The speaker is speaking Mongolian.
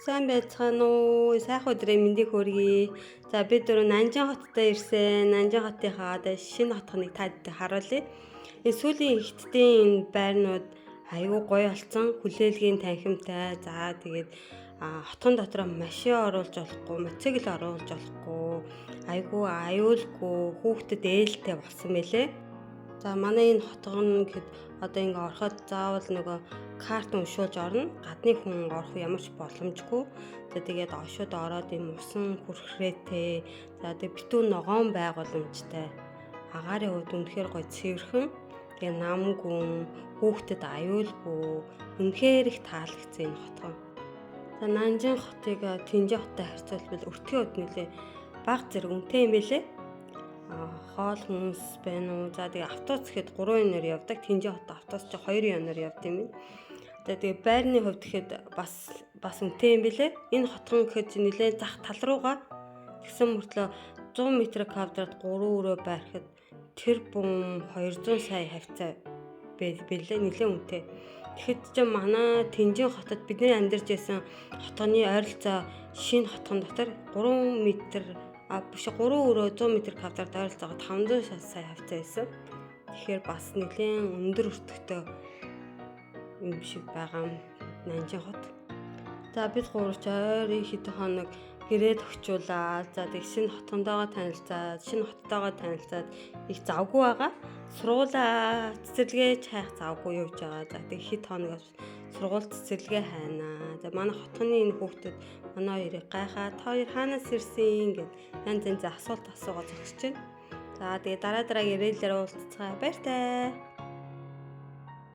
Сайн байцгаана уу? Сайхан өдрийн мэндийг хүргэе. За бид дөрөв Нанжин хоттой ирсэн. Нанжин хотынхаа одоо шинэ хотхныг та бүхэнд харуулъя. Энэ сүүлийн хятадын энэ байрнууд аюу гоё болсон. Хүлээлгийн танхимтай. За тэгээд хотхон дотроо машин оруулж болохгүй, мотоцикл оруулж болохгүй, айгүй аюулгүй, хүүхдэд ээлтэй болсон мэлээ. За манай энэ хотгон гэхэд одоо ингээ ороход заавал нөгөө карт уншуулж орно. Гадны хүн орох ямар ч боломжгүй. За тэгээд шууд ороод юм усан хүрхрээтэй. За тэгээд битүү ногоон байгууламжтай. Агаарын хувьд үнэхээр гоё цэвэрхэн. Тэгээ намгүн, хүүхдэд аюулгүй. Үнэхээр их таалагдсан энэ хотгон. За Нанжин хотыг Тэнжин хоттой харьцуулбал өртгийн хувьд нэлээ бага зэрэг үнэтэй юм байлээ. Хоол хүнс байна уу? За тэгээ автобус гэхэд 3 юанаар явдаг. Тэнжин хот автобус чи 2 юанаар явд юм байна. За тэгээ байрны хувьд гэхэд бас үнэтэй юм билэ. Энэ хотхон гэхэд чи нэлээд зах тал руугаа тэгсэн мөртлөө 100 м квадрат 3 өрөө байрхад тэр бум 200 сая хавцаа бэлээ, нэлээд үнэтэй. Тэгэхэд чи манай Тэнжин хотод бидний амьдарч байсан хотгоны ойролцоо шинэ хотхон дотор 3 м биш 3 өрөө 100 м квадрат ойролцоогоо 500 сая хавцаа байсан. Тэгэхээр бас нэлээд өндөр өртөгтэй юм шиг байгаа юм Нанжин хот. За бид гурав ч ойрын хэдэн хоног гэрээ тохиолаа. За тэг шинэ хотгонтойгоо танилцаад, шинэ хоттойгоо танилцаад их завгүй байгаа. Сургуулаа цэцэрлэгээ хайх завгүй явж байгаа. За тэг хэд хоногоос сургууль цэцэрлэгээ хайнаа. За манай хотгоны энэ хүүхдүүд манай хоёрыг гайхаа, та хоёр хаанаас ирсэн гэд янз янзын асуулт асуугаа зогсож байна. За тэгээ дараа дараагийн рээлээр уулзцгаая. Баяртай.